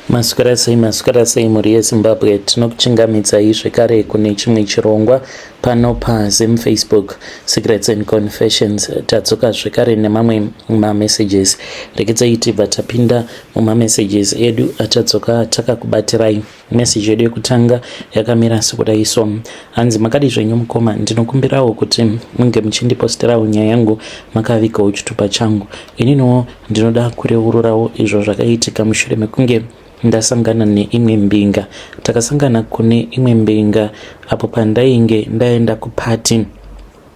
Maswera sei, maswera sei mhuri yeZimbabwe, tinokuchingamidzai zvekare kune chimwe chirongwa pano paZim Facebook Secrets and Confessions. Tadzoka zvekare nemamwe mamessages. Regedzai tibva tapinda mumamessages edu atadzoka takakubatirai. Message yedu yekutanga yakamira sekudai so. Hanzi makadi zvenyu mukoma, ndinokumbirawo kuti munge muchindiposterawo nyaya yangu makavigawo chitupa changu. Ininiwo ndinoda kureururawo izvo zvakaitika mushure mekunge ndasangana neimwe mbinga. Takasangana kune imwe mbinga apo pandainge ndaenda kupati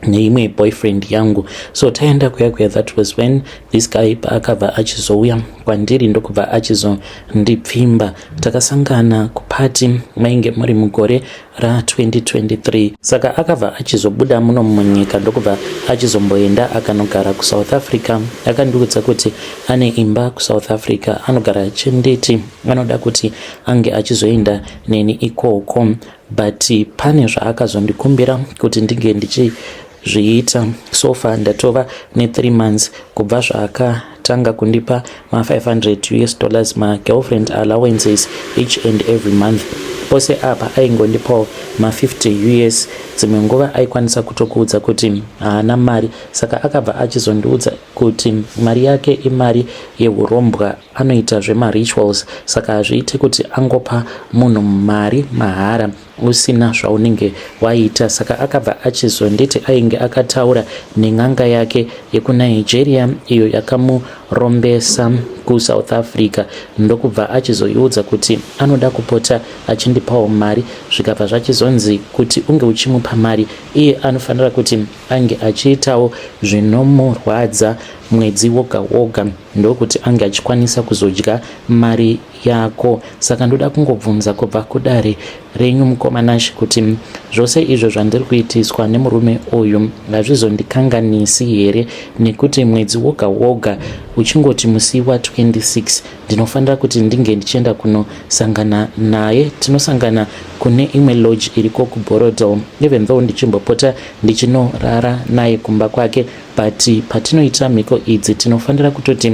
neimwe boyfriend yangu. So taenda kuya kuya, that was when this guy paakabva achizouya kwandiri ndokubva achizondipfimba. Takasangana kupati, mainge muri mugore ra2023. Saka akabva achizobuda muno munyika ndokubva achizomboenda akanogara kuSouth Africa. Akandiudza kuti ane imba kuSouth Africa, anogara achinditi anoda kuti ange achizoenda neni ikoko, but pane zvaakazondikumbira kuti ndinge ndichizviita. So far ndatova ne3 months kubva zvaakatanga kundipa ma500 US dollars magirlfriend allowances each and every month. Pose apa aingondipawo ma50 US, dzimwe nguva aikwanisa kutokuudza kuti haana mari. Saka akabva achizondiudza kuti mari yake imari yeurombwa, anoita zvemarituals, saka hazviiti kuti angopa munhu mari mahara usina zvaunenge waita. Saka akabva achizonditi ainge akataura nen'anga yake yekuNigeria iyo yakamurombesa kuSouth Africa, ndokubva achizoiudza kuti anoda kupota achindipawo mari. Zvikabva zvachizonzi kuti unge uchimupa mari, iye anofanira kuti ange achiitawo zvinomurwadza mwedzi woga woga, ndokuti ange achikwanisa kuzodya mari yako. Saka ndoda kungobvunza kubva kudare renyu, mukoma Nashe, kuti zvose izvo zvandiri kuitiswa nemurume uyu hazvizondikanganisi here? Nekuti mwedzi woga woga uchingoti musi wa26 ndinofanira kuti ndinge ndichienda kunosangana naye. Tinosangana kune imwe lodge iriko kuBorrowdale. Even though ndichimbopota ndichinorara naye kumba kwake, but patinoita mhiko idzi tinofanira kutoti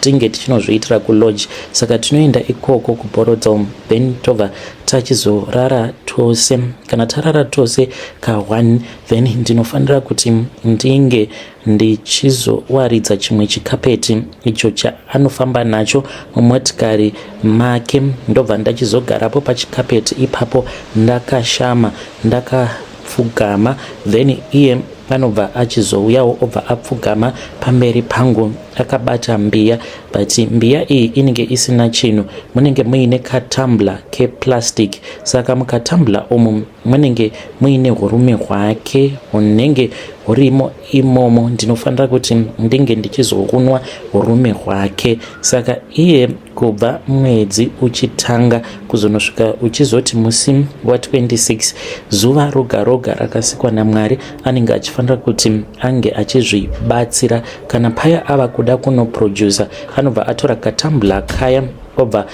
tinge tichinozviitira kulodge. Saka tinoenda ikoko kuBorrowdale, then tobva tachizorara tose. Kana tarara tose ka1, then ndinofanira kuti ndinge ndichizowaridza chimwe chikapeti icho chaanofamba nacho mumotikari make, ndobva ndachizogarapo pachikapeti ipapo ndakashama, ndakapfugama. Then iye anobva achizouyawo, obva apfugama pamberi pangu akabata mbiya, but mbiya iyi inenge isina chinhu. Munenge muine katumbler keplastic. Saka mukatumbler umu munenge muine urume hwake hunenge hurimo imomo. Ndinofanira kuti ndinge ndichizorunwa urume hwake. Saka iye kubva mwedzi uchitanga kuzonosvika uchizoti musi wa26, zuva roga roga rakasikwa naMwari, anenge achifanira kuti ange achizvibatsira. Kana paya ava kuda kunoproducer, anobva atora katumbler kaya, obva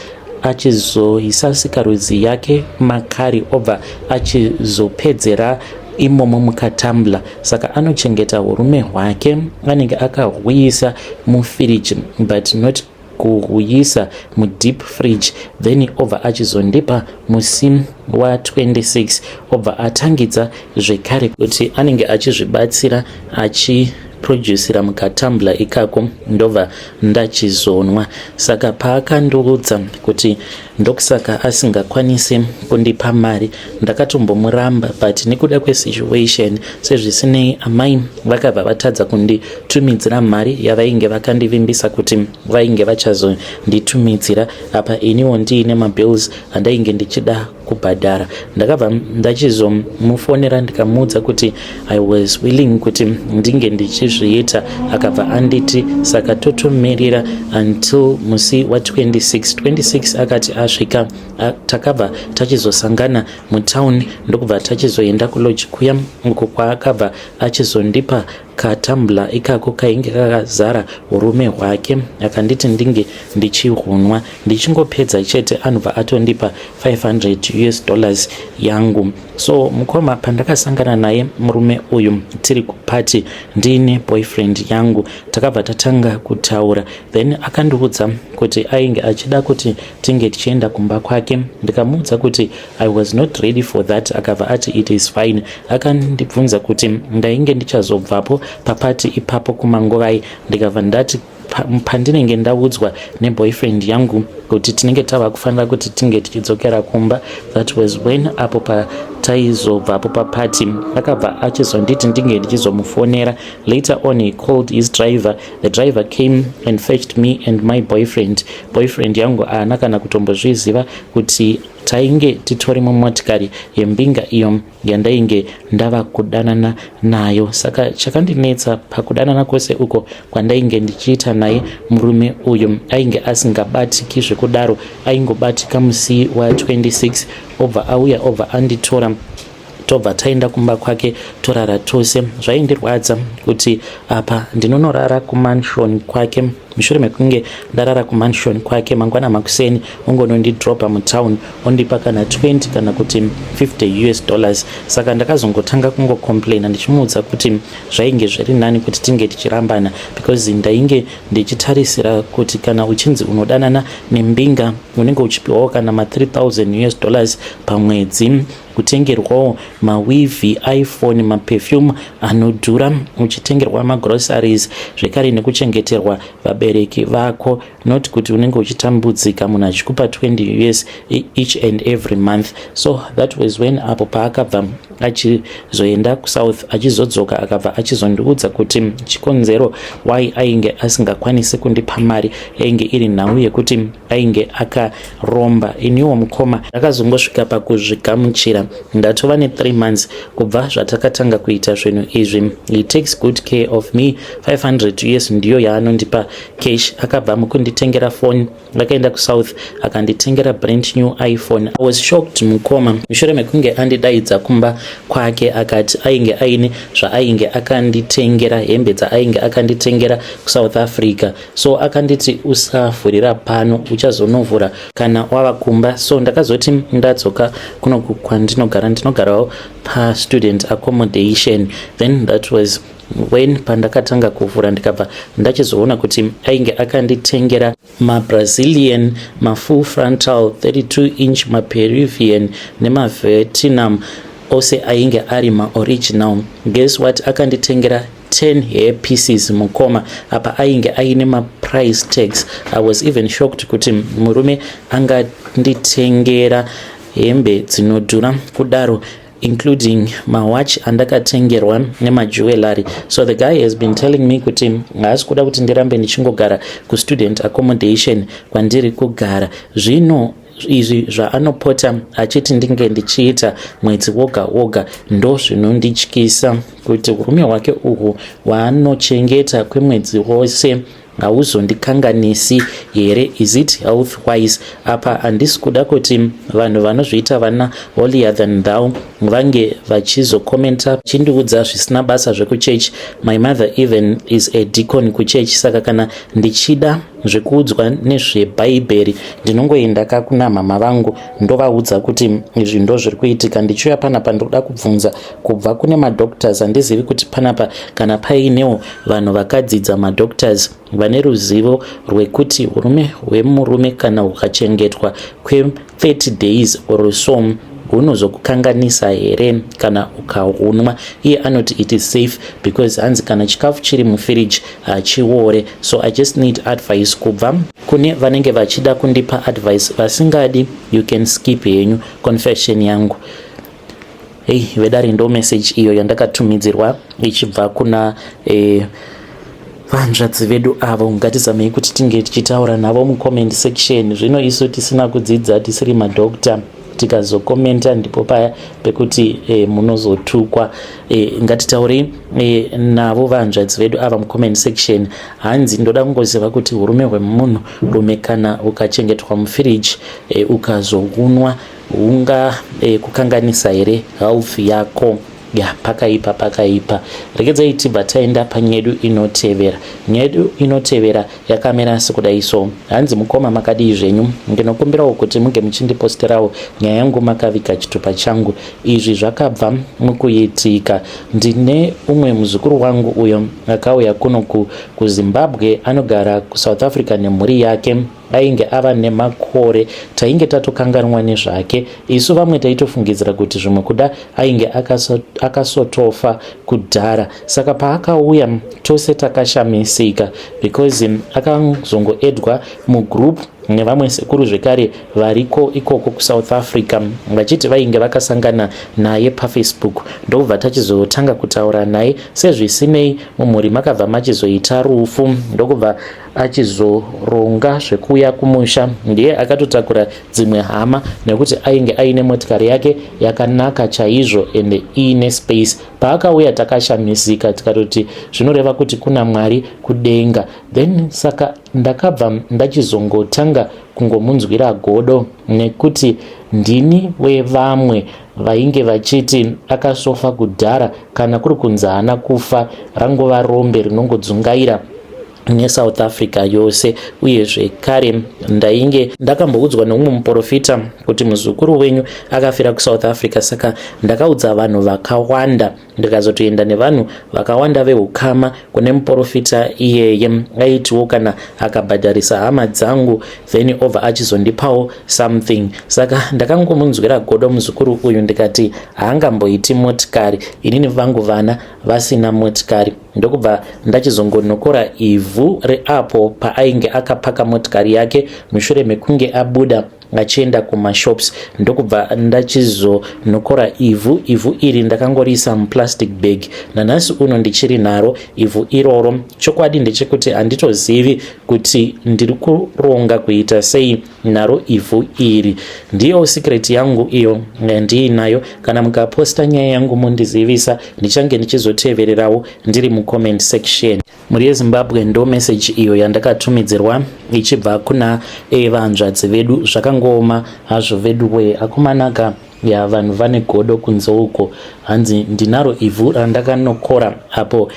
achizoisa sikarudzi yake makari, obva achizopedzera imomo mukatumbler. Saka anochengeta urume hwake, anenge akahuyisa mufiriji, but not kuhuyisa mudeep fridge. Then obva achizondipa musi wa26, obva atangidza zvekare kuti anenge achizvibatsira achiproducira mukatumbler ikako, ndobva ndachizonwa. Saka paakandiudza kuti ndokusaka asingakwanisi kundipa mari, ndakatombomuramba, but nekuda kwesituation, sezvisinei amai vakabva vatadza kunditumidzira mari yavainge vakandivimbisa kuti vainge vachazonditumidzira. Apa iniwo ndiine mabills andainge ndichida kubhadhara. Ndakabva ndachizomufonera ndikamuudza kuti I was willing kuti ndinge ndichizviita. Akabva anditi saka totomirira until musi wa26. 26 akati asvika, takabva tachizosangana mutown, ndokubva tachizoenda kulodge kuya uko kwaakabva achizondipa. Katumbler ikako kainge kakazara urume hwake akanditi ndinge ndichihunwa. Ndichingopedza chete anobva atondipa 500 US dollars yangu. So mukoma, pandakasangana naye murume uyu tiri kuparty ndiine boyfriend yangu, takabva tatanga kutaura. Then akandiudza kuti ainge achida kuti tinge tichienda kumba kwake. Ndikamuudza kuti I was not ready for that. Akabva ati it is fine. Akandibvunza kuti ndainge ndichazobvapo paparty ipapo kumanguvai. Ndikabva ndati pandinenge ndaudzwa neboyfriend yangu kuti tinenge tava kufanira kuti tinge tichidzokera kumba, that was when apo pataizobvapo paparty. Akabva achizonditi ndinge ndichizomufonera. Later on he called his driver. The driver came and fetched me and my boyfriend. Boyfriend yangu haana kana kutombozviziva kuti tainge titori mumotikari yembinga iyo yandainge ndava kudanana nayo. Saka chakandinetsa pakudanana kwose uko kwandainge ndichiita naye murume uyu, ainge asingabatiki zvekudaro. Aingobatika musi wa26, obva auya, obva anditora, tobva taenda kumba kwake, torara tose. Zvaindirwadza kuti apa ndinonorara kumansion kwake. Mushure mekunge ndarara kumansion kwake, mangwana makuseni ongonondidropa mutown, ondipa kana 20 kana kuti 50 US dollars. Saka ndakazongotanga kungocomplaina ndichimuudza kuti zvainge zviri nani kuti tinge tichirambana, because ndainge ndichitarisira kuti kana uchinzi unodanana nembinga, unenge uchipiwawo kana ma3000 US dollars pamwedzi, kutengerwawo maweave, iPhone, maperfume anodhura, uchitengerwa magroceries zvekare, nekuchengeterwa vabereki vako, not kuti unenge uchitambudzika munhu achikupa 20 US each and every month. So that was when apo paakabva achizoenda kuSouth. Achizodzoka, akabva achizondiudza kuti chikonzero why ainge asingakwanisi kundipa mari yainge iri nhau yekuti ainge akaromba. Iniwo mukoma, ndakazongosvika pakuzvigamuchira. Ndatova ne3 months kubva zvatakatanga kuita zvinhu izvi. He takes good care of me. 500 US ndiyo yaanondipa cash. Akabva mukunditengera foni, akaenda kuSouth, akanditengera brand new iPhone. I was shocked, mukoma. Mushure mekunge andidaidza kumba kwake, akati ainge aine zvaainge akanditengera, hembe dzaainge akanditengera kuSouth Africa. So akanditi, "Usavhurira pano, uchazonovhura kana wava kumba." So ndakazoti ndadzoka kunoku kwandinogara, ndinogarawo pastudent accommodation, then that was when pandakatanga kuvhura, ndikabva ndachizoona kuti ainge akanditengera maBrazilian, mafull frontal 32 inch, maPeruvian nemaVietnam, ose ainge ari maoriginal. Guess what? Akanditengera 10 hair pieces, mukoma. Apa ainge aine maprice tags. I was even shocked kuti murume anganditengera hembe dzinodhura kudaro, including mawatch andakatengerwa nemajewellery. So the guy has been telling me kuti haasi kuda kuti ndirambe ndichingogara kustudent accommodation kwandiri kugara. Zvino izvi zvaanopota achiti ndinge ndichiita mwedzi woga woga ndo zvinondityisa, kuti urume hwake uhwu hwaanochengeta kwemwedzi wose hauzondikanganisi here? Is it health wise? Apa handisi kuda kuti vanhu vanozviita vana holier than thou vange vachizokomenta chindiudza zvisina basa zvekuchechi. My mother even is a deacon kuchechi, saka kana ndichida zvekuudzwa nezvebhaibheri, ndinongoenda kakuna mama vangu, ndovaudza kuti izvi ndo zviri kuitika. Ndichiuya panapa, ndoda kubvunza kubva kune madoctors. Handizivi kuti panapa kana painewo vanhu vakadzidza, madoctors vane ruzivo rwekuti urume hwemurume kana hukachengetwa kwe30 days or so, hunozokukanganisa here kana ukahunwa? Iye anoti it is safe because hanzi kana chikafu chiri mufiriji hachiore. So I just need advice kubva kune vanenge vachida kundipa advice. Vasingadi, you can skip henyu confession yangu. Hei vedare, ndo message iyo yandakatumidzirwa ichibva kuna vanzvadzi vedu avo. Ngatizamei kuti tinge tichitaura navo mucomment section. Zvino isu tisina kudzidza, tisiri madokta, tikazokomenta ndipo paya pekuti munozotukwa. Ngatitaurei navo vanzvadzi vedu ava mucomment section. Hanzi ndoda kungoziva kuti urume hwemunhu rume kana ukachengetwa mufiriji, ukazounwa, hunga kukanganisa here health yako? Ya, pakaipa, pakaipa. Regedzai tibva taenda panyedu inotevera. Nyedu inotevera yakamira sekudai so. Hanzi, mukoma, makadii zvenyu? Ndinokumbirawo kuti muge muchindiposterawo nyaya yangu makaviga chitupa changu. Izvi zvakabva mukuitika. Ndine umwe muzukuru wangu uyo akauya kuno kuZimbabwe, anogara kuSouth Africa nemhuri yake. Ainge ava nemakore tainge tatokanganwa nezvake. Isu vamwe taitofungidzira kuti zvimwe kuda ainge akasotofa kudhara. Saka paakauya tose takashamisika because akazongoedwa mugroup nevamwe sekuru zvekare variko ikoko kuSouth Africa, vachiti vainge vakasangana naye paFacebook, ndokubva tachizotanga kutaura naye. Sezvisinei, mumhuri makabva machizoita rufu, ndokubva achizoronga zvekuuya kumusha. Ndiye akatotakura dzimwe hama nekuti ainge aine motikari yake yakanaka chaizvo ende iine space. Paakauya takashamisika, tikatoti zvinoreva kuti kuna Mwari kudenga. Then saka ndakabva ndachizongotanga kungomunzwira godo nekuti ndini wevamwe vainge vachiti akasofa kudhara, kana kuri kunzi haana kufa, rangova rombe rinongodzungaira neSouth Africa yose. Uye zvekare ndainge ndakamboudzwa neumwe muprofita kuti muzukuru wenyu akafira kuSouth Africa. Saka ndakaudza vanhu vakawanda, ndikazotoenda nevanhu vakawanda veukama kune muprofita iyeye. Aitiwo kana akabhadharisa hama dzangu, then obva achizondipawo something. Saka ndakangomunzwira godo muzukuru uyu, ndikati haangamboiti motikari inini vangu vana vasina motikari. Ndokubva ndachizongonokora ivhu reapo paainge akapaka motikari yake mushure mekunge abuda achienda kumashops, ndokubva ndachizonokora ivhu. Ivhu iri ndakangoriisa muplastic bag. Nanhasi uno ndichiri naro ivhu iroro. Chokwadi ndechekuti handitozivi kuti ndiri kuronga kuita sei naro ivhu iri. Ndiyo secret yangu iyo yandiinayo. Kana mukaposta nyaya yangu mundizivisa, ndichange ndichizotevererawo ndiri mucomment section. Mhuri yeZimbabwe, ndo message iyo yandakatumidzirwa ichibva kuna vanzvadzi vedu. Zvakangooma hazvo vedu we, akomanaka. Ya, vanhu vane godo kunze uko. Hanzi ndinaro ivhu randakanokora apo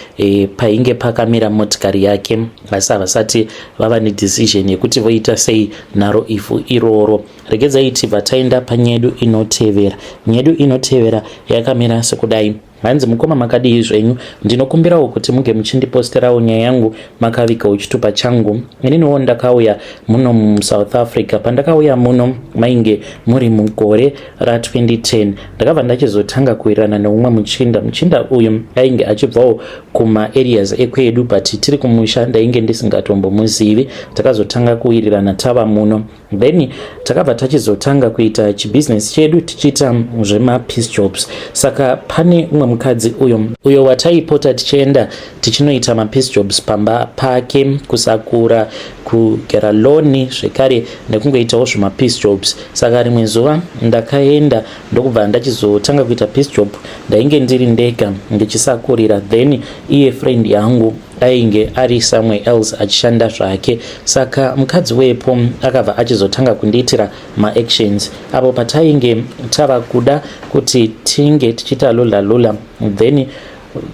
painge pakamira motikari yake, asi havasati vava nedecision yekuti voita sei naro ivhu iroro. Regedzai tibva taenda panyedu inotevera. Nyedu inotevera yakamira sekudai. Hanzi, mukoma, makadii zvenyu? Ndinokumbirawo kuti muge muchindiposterawo nyaya yangu makavigawo chitupa changu. Ininiwo ndakauya muno muSouth Africa. Pandakauya muno mainge muri mugore ra2010. Ndakabva ndachizotanga kuwirirana neumwe muchinda. Muchinda uyu ainge achibvawo kumaareas ekwedu, but tiri kumusha ndainge ndisingatombomuzivi. Takazotanga kuwirirana tava muno, then takabva tachizotanga kuita chibhizinesi chedu tichiita zvemapiece jobs. Saka pane umwe mukadzi uyo wataipota tichienda tichinoita mapiece jobs pamba pake, kusakura, kugera lawn zvekare nekungoitawo zvemapiece jobs. Saka rimwe zuva ndakaenda, ndokubva ndachizotanga kuita piece job. Ndainge ndiri ndega ndichisakurira, then iye friend yangu ainge ari somewhere else achishanda zvake. Saka mukadzi wepo akabva achizotanga kundiitira maactions apo patainge tava kuda kuti tinge tichiita lula lula. Then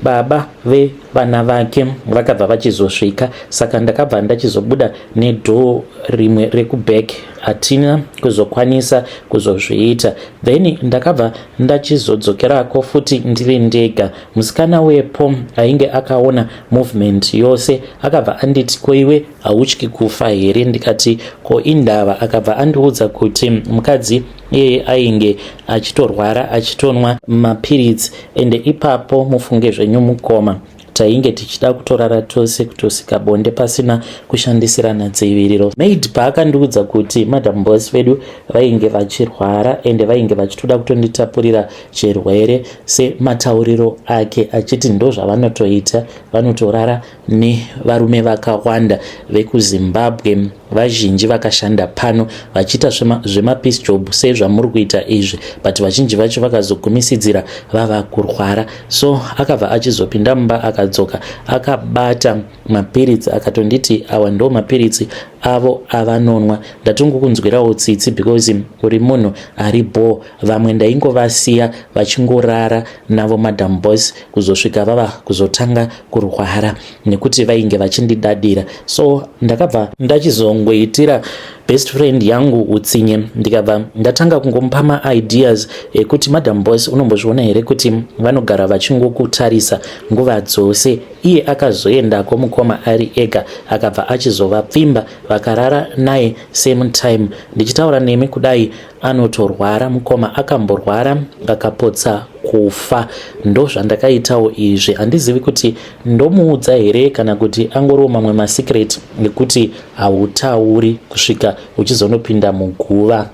baba vevana vake vakabva vachizosvika, saka ndakabva ndachizobuda nedoor rimwe rekuback. Hatina kuzokwanisa kuzozviita. Then ndakabva ndachizodzokerako futi ndiri ndega. Musikana wepo ainge akaona movement yose akabva anditi, "Koiwe hautyi kufa here?" Ndikati, "Ko indava?" Akabva andiudza kuti mukadzi iyeye ainge achitorwara, achitonwa mapiritsi. Ende ipapo mufunge zvenyu mukoma, tainge tichida kutorara tose, kutosika bonde pasina kushandisirana dziviriro. Maid paakandiudza kuti madam boss vedu vainge vachirwara ende vainge vachitoda kutonditapurira chirwere, sematauriro ake achiti ndo zvavanotoita, vanotorara nevarume vakawanda vekuZimbabwe. Vazhinji vakashanda pano vachiita zvemapiece job sezvamuri kuita izvi, but vazhinji vacho vakazogumisidzira vava kurwara. So akabva achizopinda mumba, akadzoka akabata mapiritsi, akatonditi awa ndo mapiritsi avo avanonwa. Ndatongokunzwirawo tsitsi because uri munhu ari bho. Vamwe ndaingovasiya vachingorara navo Madam Boss kuzosvika vava kuzotanga kurwara nekuti vainge vachindidadira. So ndakabva ndachizongoitira best friend yangu utsinye, ndikabva ndatanga kungomupa maideas ekuti, "Madam Boss, unombozviona here kuti vanogara vachingokutarisa nguva dzose?" Iye akazoendako mukoma ari ega, akabva achizovapfimba, vakarara naye same time. Ndichitaura nemi kudai anotorwara mukoma, akamborwara akapotsa kufa. Ndo zvandakaitawo izvi. Handizivi kuti ndomuudza here kana kuti angoriwo mamwe masecret ekuti hautauri kusvika uchizonopinda muguva.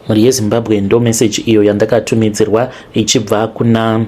Mhuri yeZimbabwe, ndo meseji iyo yandakatumidzirwa ichibva kuna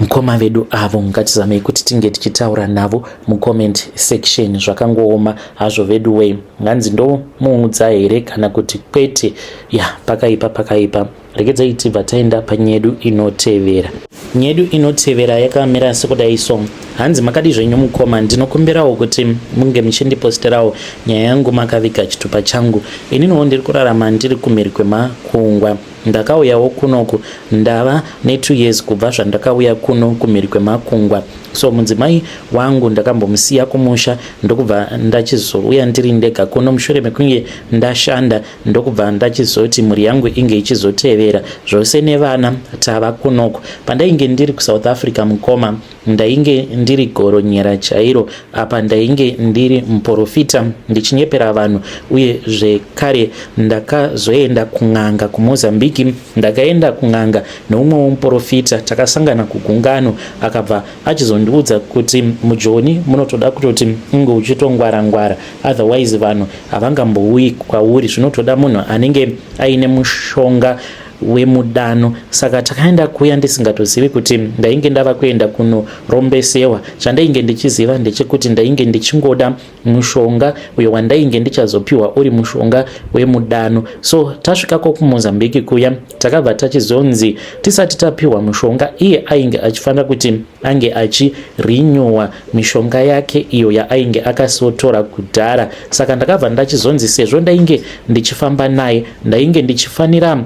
mukoma vedu avo. Ngatizamei kuti tinge tichitaura navo mucomment section. Zvakangooma hazvo vedu wei. Nganzi ndomuudza here kana kuti kwete? Ya, pakaipa, pakaipa. Regedzai tibva taenda panyedu inotevera. Nyedu inotevera yakamira sekudai so. Hanzi, "Makadi zvenyu mukoma? Ndinokumbirawo kuti munge muchindiposterawo nyaya yangu makaviga chitupa changu. Ininiwo ndiri kurarama ndiri kumhiri kwemakungwa. Ndakauyawo kunoku, ndava ne2 years kubva zvandakauya kuno kumhiri kwemakungwa. So mudzimai wangu ndakambomusiya kumusha, ndokubva ndachizouya ndiri ndega kuno mushure mekunge ndashanda, ndokubva ndachizoti mhuri yangu inge ichizotevera zvose nevana. Tava kunoku. Pandainge ndiri kuSouth Africa mukoma, ndainge ndiri goronyera chairo. Apa ndainge ndiri muprofita, ndichinyepera vanhu. Uye zvekare ndakazoenda kun'anga kuMozambiki. Ndakaenda kun'anga neumwewo muprofita, takasangana kugungano. Akabva achizondiudza kuti mujoni munotoda kutoti unge uchitongwara-ngwara, otherwise vanhu havangambouyi kwauri. Zvinotoda munhu anenge aine mushonga wemudano. Saka takaenda kuya ndisingatozivi kuti ndainge ndava kuenda kunorombesewa. Chandainge ndichiziva ndechekuti ndainge ndichingoda mushonga uyo wandainge ndichazopiwa uri mushonga wemudano. So tasvikako kuMozambiki kuya, takabva tachizonzi tisati tapiwa mushonga, iye ainge achifanira kuti ange achirinyowa mishonga yake iyo yaainge akasotora kudhara. Saka ndakabva ndachizonzi sezvo ndainge ndichifamba naye, ndainge ndichifanira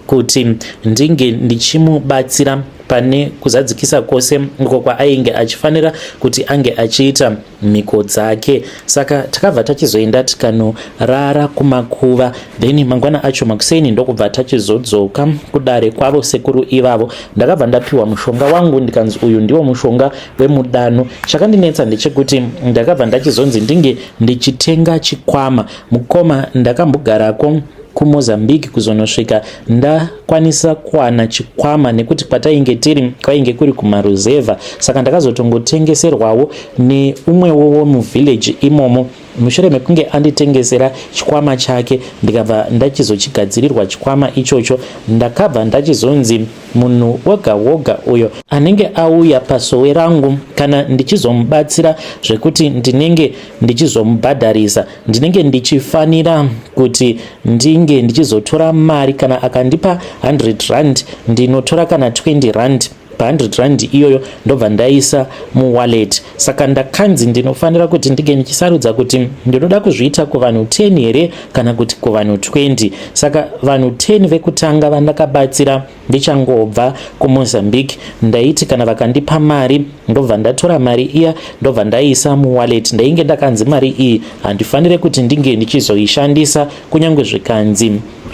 kuti ndinge ndichimubatsira pane kuzadzikisa kwose uko kwaainge achifanira kuti ange achiita mhiko dzake. Saka takabva tachizoenda tikanorara kumakuva. Then mangwana acho makuseni ndokubva tachizodzoka kudare kwavo sekuru ivavo. Ndakabva ndapiwa mushonga wangu, ndikanzi uyu ndiwo mushonga wemudano. Chakandinetsa ndechekuti ndakabva ndachizonzi ndinge ndichitenga chikwama. Mukoma, ndakambogarako kuMozambique kuzonosvika ndakwanisa kuwana chikwama, nekuti kwatainge tiri kwainge kuri kumaruzevha. Saka ndakazotongotengeserwawo neumwewo womuvillage imomo. Mushure mekunge anditengesera chikwama chake, ndikabva ndachizochigadzirirwa chikwama ichocho. Ndakabva ndachizonzi munhu woga woga uyo anenge auya pasowe rangu, kana ndichizomubatsira zvekuti ndinenge ndichizomubhadharisa, ndinenge ndichifanira kuti ndinge ndichizotora mari. Kana akandipa 100 rand, ndinotora kana 20 rand pa100 rand iyoyo, ndobva ndaisa muwallet. Saka ndakanzi ndinofanira kuti ndinge ndichisarudza kuti ndinoda kuzviita kuvanhu 10 here kana kuti kuvanhu 20. Saka vanhu 10 vekutanga vandakabatsira ndichangobva kuMozambique, ndaiti kana vakandipa mari, ndobva ndatora mari iya, ndobva ndaisa muwallet. Ndainge ndakanzi mari iyi handifaniri kuti ndinge ndichizoishandisa kunyange zvikanzi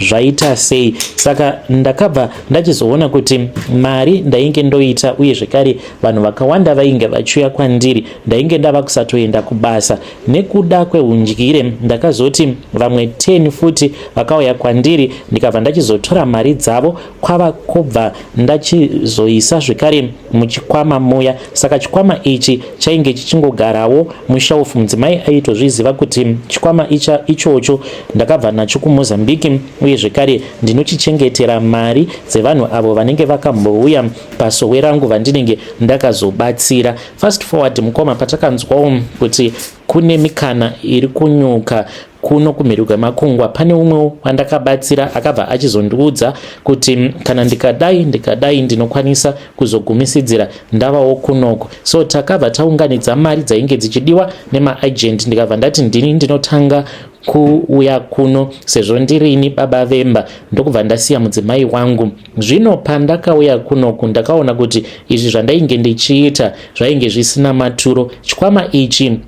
zvaita sei. Saka ndakabva ndachizoona kuti mari ndainge ndoita, uye zvekare vanhu vakawanda vainge vachiuya kwandiri. Ndainge ndava kusatoenda kubasa nekuda kweundyire. Ndakazoti vamwe 10 futi vakauya kwandiri, ndikabva ndachizotora mari dzavo, kwava kubva ndachizoisa zvekare muchikwama muya. Saka chikwama ichi chainge chichingogarawo mushelf. Mudzimai aitozviziva kuti chikwama ichocho ndakabva nacho kuMozambiki, uye zvekare ndinochichengetera mari dzevanhu avo vanenge vakambouya pasowe rangu vandinenge ndakazobatsira. Fast forward mukoma, patakanzwawo kuti Kune mikana iri kunyuka kuno kumhiri kwemakungwa. Pane umwe wandakabatsira akabva achizondiudza kuti kana ndikadai ndikadai ndinokwanisa kuzogumisidzira ndavawo kunoko. So takabva taunganidza mari dzainge dzichidiwa nemaagent, ndikabva ndati ndini ndinotanga kuuya kuno sezvo ndirini baba vemba, ndokubva ndasiya mudzimai wangu. Zvino pandakauya kunoku ndakaona kuti izvi zvandainge ndichiita zvainge zvisina maturo. Chikwama ichi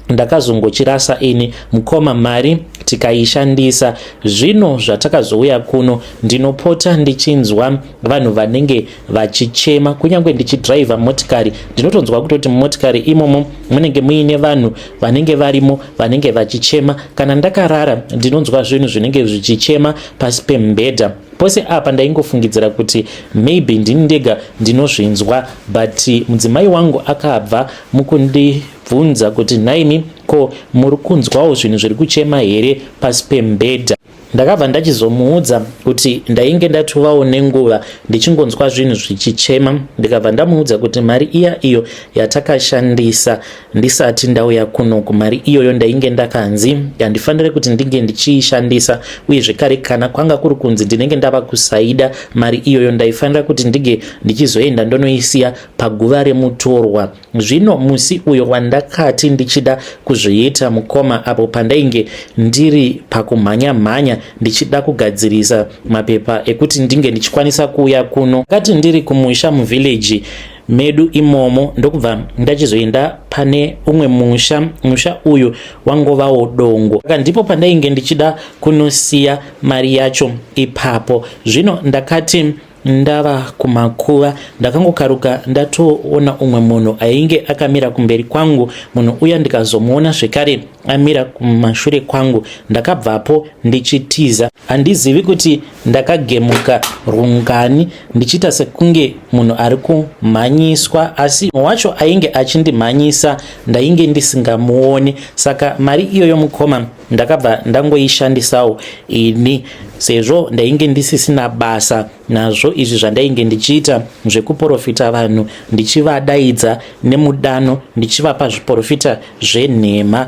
ndakazongochirasa ini mukoma, mari tikaishandisa. Zvino zvatakazouya kuno ndinopota ndichinzwa vanhu vanenge vachichema. Kunyange ndichidhiraivha motikari ndinotonzwa kutoti mumotikari imomo munenge muine vanhu vanenge varimo vanenge vachichema. Kana ndakarara ndinonzwa zvinhu zvinenge zvichichema pasi pemubhedha. Pose apa ndaingofungidzira kuti maybe ndini ndega ndinozvinzwa, but mudzimai wangu akabva mukundibvunza kuti, "Nhaimi, ko muri kunzwawo zvinhu zviri kuchema here pasi pemubhedha?" Ndakabva ndachizomuudza kuti ndainge ndatovawo nenguva ndichingonzwa zvinhu zvichichema. Ndikabva ndamuudza kuti mari iya iyo yatakashandisa ndisati ndauya kunoku, mari iyoyo ndainge ndakanzi handifaniri kuti ndinge ndichiishandisa, uye zvekare kana kwanga kuri kunzi ndinenge ndava kusaida mari iyoyo, ndaifanira kuti ndinge ndichizoenda ndonoisiya paguva remutorwa. Zvino musi uyo wandakati ndichida kuzviita mukoma, apo pandainge ndiri pakumhanya mhanya ndichida kugadzirisa mapepa ekuti ndinge ndichikwanisa kuuya kuno, kati ndiri kumusha muvhileji medu imomo, ndokubva ndachizoenda pane umwe musha. Musha uyu wangovawo dongo, saka ndipo pandainge ndichida kunosiya mari yacho ipapo. Zvino ndakati ndava kumakuva ndakangokaruka ndatoona umwe munhu ainge akamira kumberi kwangu. Munhu uya ndikazomuona zvekare amira kumashure kwangu. Ndakabvapo ndichitiza. Handizivi kuti ndakagemuka rungani ndichiita sekunge munhu ari kumhanyiswa, asi wacho ainge achindimhanyisa ndainge ndisingamuoni. Saka mari iyoyo mukoma ndakabva ndangoishandisawo ini, sezvo ndainge ndisisina basa nazvo izvi zvandainge ndichiita zvekuprofita vanhu, ndichivadaidza nemudano, ndichivapa zviprofita zvenhema.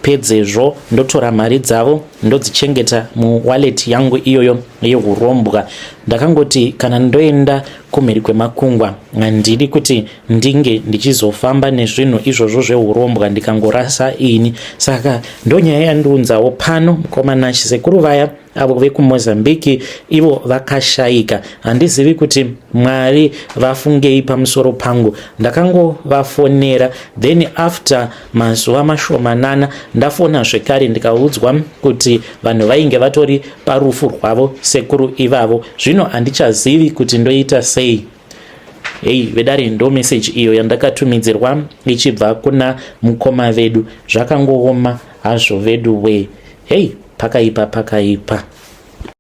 Pedzezvo ndotora mari dzavo ndodzichengeta muwallet yangu iyoyo yeurombwa. Ndakangoti kana ndoenda kumhiri kwemakungwa handidi kuti ndinge ndichizofamba nezvinhu izvozvo zveurombwa ndikangorasa ini. Saka ndonyaya yandiunzawo pano mukoma Nashi. Sekuru vaya avo vekuMozambique ivo vakashayika. Handizivi kuti Mwari vafungei pamusoro pangu. Ndakangovafonera, then after mazuva mashomanana ndafona zvekare ndikaudzwa kuti vanhu vainge vatori parufu rwavo sekuru ivavo. Zvino handichazivi kuti ndoita sei. Hei vedare, ndo meseji iyo yandakatumidzirwa ichibva kuna mukoma vedu. Zvakangooma hazvo vedu wee. Hei, pakaipa, pakaipa.